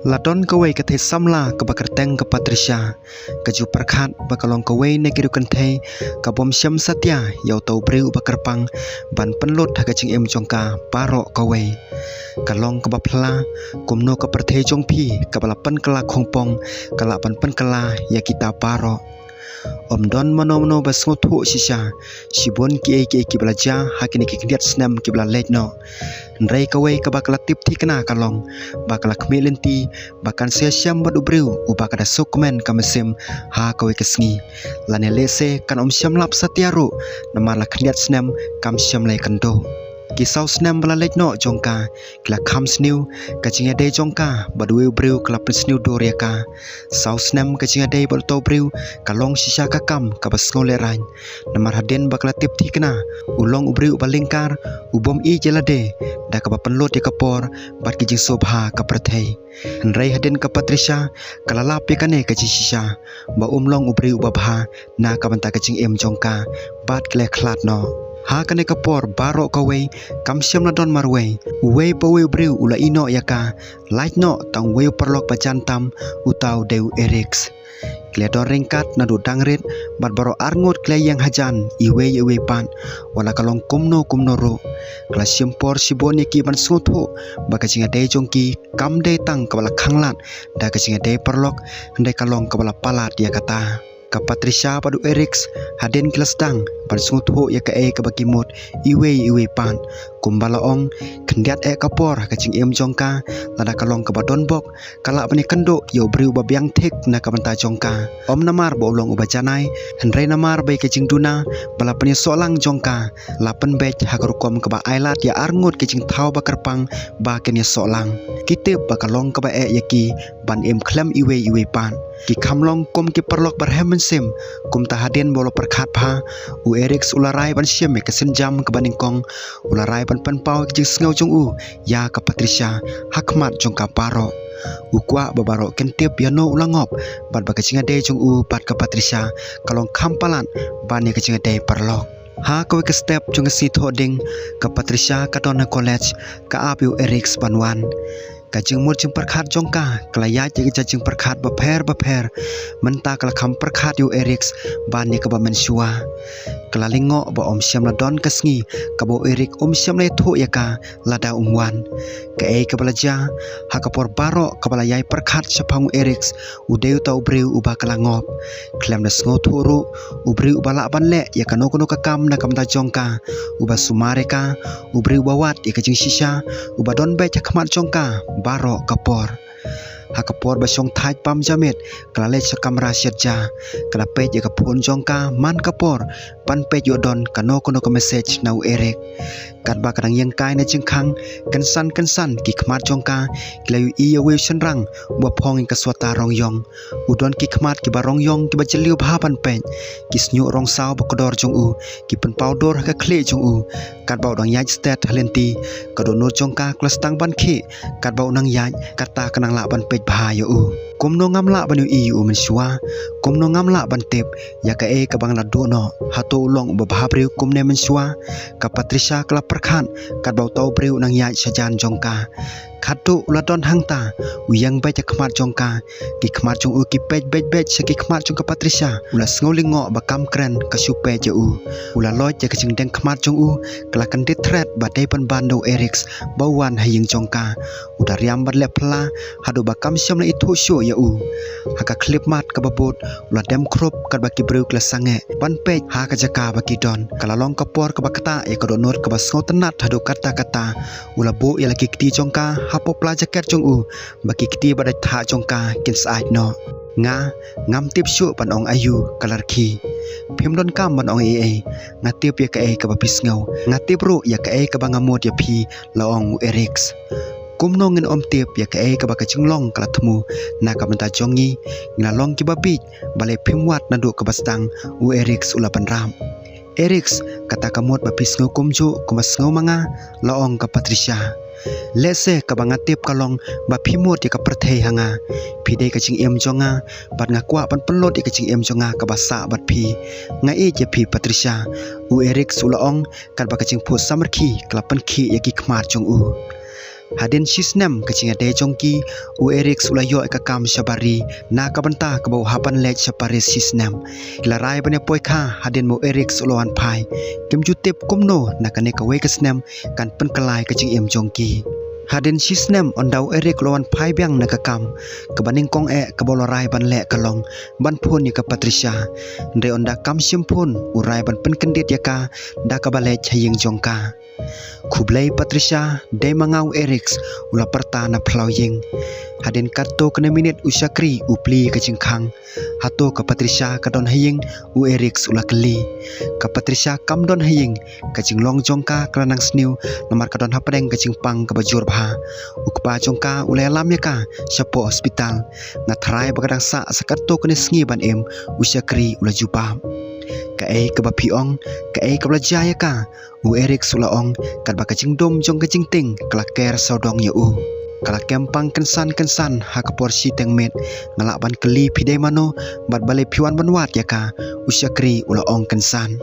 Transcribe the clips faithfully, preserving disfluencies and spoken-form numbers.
La don kawei ka thei samla kaba kyrteng ka Patricia. Ka ju pyrkhat ba ka long kawei na ki riew kynthei ka bym shem satia ïa uta u briew uba kyrpang ban pynlut ha ka jingim jong ka baroh kawei. Ka long kaba phylla, kumno ka pyrthei jong phi kaba la pynkylla khongpong ka lah ban pynkylla ïa kita baroh. Ym don mano mano ba sngewthuh shisha shibun kiei kiei kiba la jia ha kine ki khyndiat snem kiba la leit noh. Hynrei kawei kaba ka la tip thikna ka long ba ka la khmih lynti ba kan sa ïashem bad u briew uba ka da suk kmen ka mynsiem ha kawei ka sngi. Lane lehse kan ym shem lap satia ruh namar la khyndiat snem kam shem la ïakynduh. Ki saw snem ba la leit noh jong ka ki la kham sniew. Ka jingïadei jong ka bad uwei u briew ka la pynsniew dur ïa ka. Saw snem ka jingïadei bad uta u briew ka long shisha ka kam kaba sngewlehraiñ. Namar hadien ba ka la tip thikna u long u briew uba lyngkar, u bym ïeit ïa lade, da kaba pynlut ïa ka por bad ki jingsngewbha ka pyrthei. Hynrei hadien ka Patricia ka la lap ïa kane ka jingshisha ba um long u briew uba bha na ka bynta ka jingim jong ka bad ki la ïakhlad noh. Ha kane ka por baroh kawei kam shem la don marwei. Uwei pa uwei u briew u la ïeh noh ïa ka, lait noh tang uwei u paralok ba jan tam, uta u dei u Eric. Ki la don ryngkat naduh dang rit bad baroh arngut ki la ïeng hajan iwei ïa iwei pat. Wat la ka long kumno kumno ruh ka la shim por shibun ïa ki ban sngewthuh ba ka jingïadei jong ki kam dei tang kaba la khanglad da ka jingïadei paralok, hynrei ka long kaba la palat ïa kata. Ka Patricia bad u Eric hadien ki la sdang ban sngewthuh ïa kaei kaba ki mut iwei ïa iwei pat. Kumba la ong, khyndiat eh ka por ha ka jingim jong ka, lada ka long kaba don bok ka lah ban ïakynduh ïa u briew uba biang thik na ka bynta jong ka. Ym namar ba u long uba janai, hynrei namar ba ïa ka jingduna ba la pynïasoh lang jong ka la pynbeit ha ka rukom kaba ailad ïa arngut ki jingthaw ba kyrpang ba kin ïasoh lang. Ki tip ba ka long kaba eh ïa ki ban im khlem iwei ïa iwei pat. Ki kham long kum ki paralok ba rhem mynsiem. Kumta hadien ba u la pyrkhat bha, u Eric u la rai ban shim ïa ka sienjam kaba nyngkong. U la rai ban pynpaw ïa ka jingsngew jong u ïa ka Patricia ha khmat jong ka baroh. U kwah ba baroh kin tip ïano u la ngop bad ba ka jingïadei jong u bad ka Patricia ka long kham palat ban ïa ka jingïadei paralok. Ha kawei ka step jong ka sngi Thohdieng, ka Patricia ka don ha college, ka ap ïa u Eric ban wan. Ka jingmut jingpyrkhat jong ka ka la ïaid ïa ka jingpyrkhat bapher bapher. Mynta ka la kham pyrkhat ïa u Eric ban ïa kaba mynshuwa. Ka la lyngngoh ba ym shym la don ka sngi kaba u Eric um shym la ïathuh ïa ka lada um wan. Kaei kaba la jia, ha ka por baroh kaba la ïai pyrkhat shaphang u Eric, u dei uta u briew uba ka la ngop. Khlem da sngewthuh ruh, u briew uba lah ban leh ïa kano kano ka kam na ka bynta jong ka, uba sumar ïa ka, u briew uba wad ïa ka jingshisha, uba don beit ha khmat jong ka baroh ka por. Ha ka por ba shong thait bam jamit, ka la leit sha kamra shet ja, ka la peit ïa ka phone jong ka man ka por ban peit ïoh don kano kano ka message na u Eric. Katba ka dang ïeng kai na jingkhang, kynsan kynsan ki khmat jong ka ki la ïohi ïa uwei u shynrang uba phong ïa ka sweater rong ïong. U don ki khmat kiba rong ïong kiba jylliew bha ban peit. Ki shñiuh rong saw ba kordor jong u ki pynpaw dur ha ka khlieh jong u. Katba u dang ïaid stet ha lynti, ka dohnud jong ka ka la sdang ban khih. Katba u nang ïaid, kata ka nang lah ban peit bha ïa u. Kumno ngam lah ban ïohi ïa u mynshuwa? Kumno ngam lah ban tip ïa kaei kaba nga la duh noh? Hato u long uba bhabriew kumne mynshuwa? Ka Patricia ka la pyrkhat katba uta u briew u nang ïaid shajan jong ka. Khatduh u la don hangta, u ïeng beit ha khmat jong ka. Ki khmat jong u ki peit beit beit sha ki khmat jong ka Patricia. U la sngew lyngngoh ba kam kren ka shu peit ïa u. U la loit ïa ka jingdeng khmat jong u, ka la kyndit thret ba dei pynban da u Eric ba u wan ha ïing jong ka. U da riam bad leh phylla haduh ba kam shym la ithuh shuh ïa u. Ha ka khyllipmat kaba bud, u la dem khrup katba ki briew ki la sangeh ban peit ha ka jaka ba ki don. Ka la long ka por kaba ktah ïa ka dohnud kaba sngewtynnat haduh katta katta. U la buh ïa la ki kti jong ka hapoh pla jaket jong u, ba ki kti ba dait thah jong ka kin syaid noh. Nga, ngam tip shuh ban ong aïu ka la rkhie. Phim donkam ban ong ei ei. Nga tip ïa kaei kaba phi sngew. Nga tip ruh ïa kaei kaba nga mut ïa phi, la ong u Eric. Kumno ngin ym tip ïa kaei kaba ka jinglong ka la thmu na ka bynta jong ngi? Ngi la long kiba bieit balei phim wad naduh kaba sdang? U Eric u la bynrap. Eric, kata ka mut ba phi sngew kumjuh kumba sngew ma nga, la ong ka Patricia. Lehse kaba nga tip ka long ba phi mut ïa ka pyrthei ha nga. Phi dei ka jingim jong nga, bad nga kwah ban pynlut ïa ka jingim jong nga kaba sah bad phi. Nga ïeit ïa phi Patricia, u Eric u la ong, katba ka jingphuh samrkhie ka la pynkhih ïa ki khmat jong u. Hadien shisnem ka jingïadei jong ki, u Eric u la ïoh ïa ka kam shabar ri, na ka bynta kaba u hap ban leit sha Paris shisnem. Ki la rai ban ïa poi kha, hadien ba u Eric u la wan phai. Kim ju tip kumno, na kane kawei ka snem, kan pynkylla ïa ka jingim jong ki. Hadien shisnem, ynda u Eric u la wan phai biang na ka kam, kaba nyngkong eh kaba u la rai ban leh ka long ban phone ïa ka Patricia. Hynrei ynda kam shym phone, u rai ban pynkyndit ïa ka da kaba leit ha ïing jong ka. Khublei Patricia, dei ma nga u Eric, u la pyrta na phyllaw ïing. Hadien katto katne minit u shakri u plie ka jingkhang. Hato ka Patricia ka don ha ïing, u Eric u la kylli. Ka Patricia kam don ha ïing, ka jinglong jong ka ka la nang sniew, namar ka don hapdeng ka jingpang kaba jur bha. U kpa jong ka u la ïalam ïa ka shapoh hospital. Nga tharai ba ka dang sah sa katto katne sngi ban im, u shakri u la jubab. Kaei kaba phi ong, kaei kaba la jia ïa ka, u Eric u la ong, katba ka jingdum jong ka jingtieng ka la ker sawdong ïa u. Ka la kem pang kynsan kynsan ha ka por shiteng miet. Nga lah ban kylli phi dei mano, bad balei phi wan ban wad ïa ka, u shakri u la ong kynsan.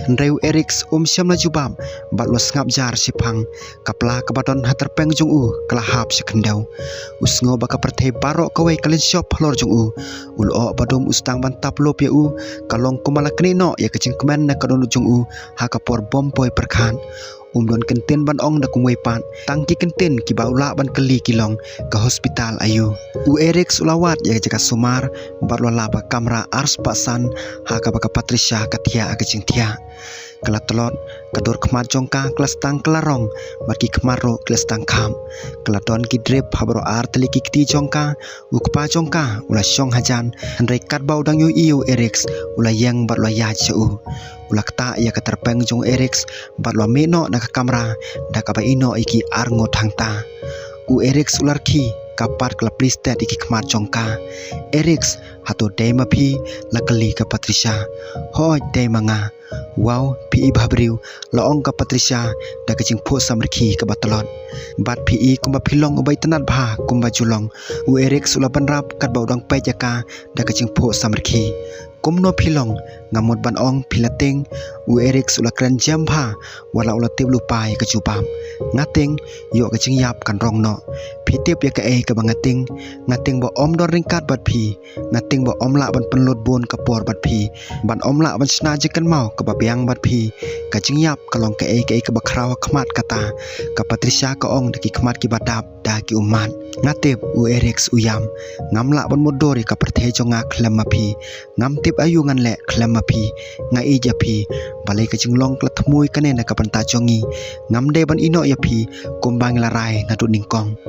Hynrei u Eric um shym la jubab, bad u la sngap jar shiphang. Ka pla kaba don ha tyrpeng jong u ka la hap sha khyndew. U sngew ba ka pyrthei baroh kawei ka lynshop halor jong u. U lyoh ba dum u sdang ban tap lup ïa u, ka long kumba la knieh noh ïa ka jingkmen na ka dohnud jong u ha ka por bym poi pyrkhat. Um don kyntien ban ong da kumwei pat, tang ki kyntien kiba u lah ban kylli ki long, ka hospital aiu. U Eric u la wad ïa ka jaka sumar, bad u la lap ha ka kamra arspah san, ha kaba ka Patricia ka thiah ha ka jingthiah. Ka la tlot, ka dur khmat jong ka ka la sdang ka la rong, bad ki khmat ruh ki la sdang khap. Ka la don ki drip ha baroh ar tylli ki kti jong ka. U kpa jong ka u la shong hajan, hynrei katba u dang ïohi ïa u Eric, u la ïeng bad u la ïaid sha u. U la ktah ïa ka tyrpeng jong u Eric, bad u la mih noh na ka kamra da kaba ïeh noh ïa ki arngut hangta. U Eric u la rkhie, ka pat ka la plie stet ïa ki khmat jong ka. Eric, hato dei ma phi? La kylli ka Patricia. Hooid, dei ma nga. Wow, phi i bha briew, la ong ka Patricia da ka jingphuh samrkhie kaba tlot. Bad phi i kumba phi long uba itynnad bha kumba ju long. U Eric u la bynrap katba u dang peit ïa ka da ka jingphuh samrkhie. Kumno phi long? Nga mut ban ong phi la tieng. U Eric u la kren jem bha, wat la u la tip lypa ïa ka jubab. Nga tieng, ïoh ka jingïap kan rong noh. Phi tip ïa kaei kaba nga tieng? Nga tieng ba ym don ryngkat bad phi. Nga tieng ba ym lah ban pynlut bun ka por bad phi, ban ym lah ban shna jingkynmaw kaba biang bad phi. Ka jingïap ka long kaei kaei kaba khraw ha khmat kata, ka Patricia ka ong da ki khmat kiba dap da ki ummat. Nga tip, u Eric u ïam. Ngam lah ban mutdur ïa ka pyrthei jong nga khlem ma phi. Ngam tip aïu ngan leh khlem ma phi. Nga ïeit ïa phi. Balei ka jinglong ka la thmu ïa kane na ka bynta jong ngi. Ngam dei ban ïehnoh ïa phi kumba ngi la rai naduh nyngkong.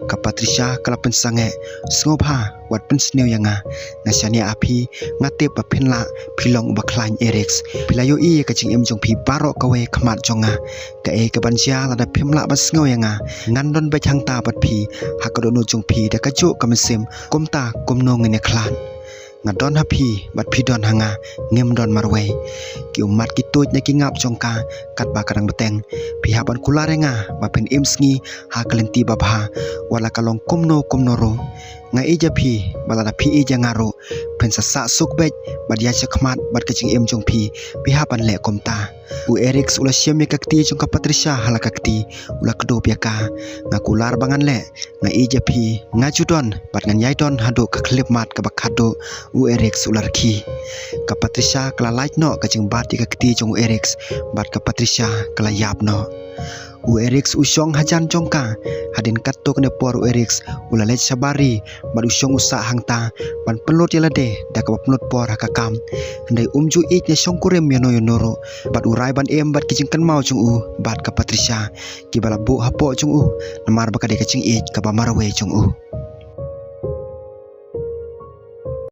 Ka Patricia ka la pynsangeh. Sngewbha, wat pynsniew ïa nga. Nga shaniah ha phi, nga tip ba phin lah, phi long uba khlaiñ Eric. Phi la ïohi ïa ka jingim jong phi baroh kawei ha khmat jong nga. Kaei kaban jia lada phim lah ban sngew ïa nga. Ngan don beit hangta bad phi ha ka dohnud jong phi da kajuh ka mynsiem. Kumta kumno ngin ïa khlad? Nga don ha phi bad phi don ha nga, ngim don marwei. Ki ummat ki tuid na ki ngap jong ka, katba ka dang bteng. Phi hap ban kular ïa nga ba phin im sngi ha ka lynti babha, wat la ka long kumno kumno ruh. Nga ïeit ïa phi, bad lada phi ïeit ïa nga ruh, phin sa sah suk beit bad ïaid shakhmat bad ka jingim jong phi. Phi hap ban leh kumta. U Eric u la shim ïa ka kti jong ka Patricia ha la ka kti, u la kdup ïa ka. Nga kular ba ngan leh, nga ïeit ïa phi, nga ju don bad ngan ïai don haduh ka khyllipmat kaba khatduh, u Eric u la rkhie. Ka Patricia ka la lait noh ka jingbat ïa ka kti jong u Eric, bad ka Patricia ka la ïap noh. U Eric u shong hajan jong ka. Hadien katto katne por u Eric u la leit shabar ri, bad u shong u sah hangta ban pynlut ïa lade da kaba pynlut por ha ka kam. Hynrei um ju ïeit ne shongkurim ïano ïano ruh, bad u rai ban im bad ki jingkynmaw jong u bad ka Patricia, kiba la buh hapoh jong u namar ba ka dei ka jingïeit kaba marwei jong u.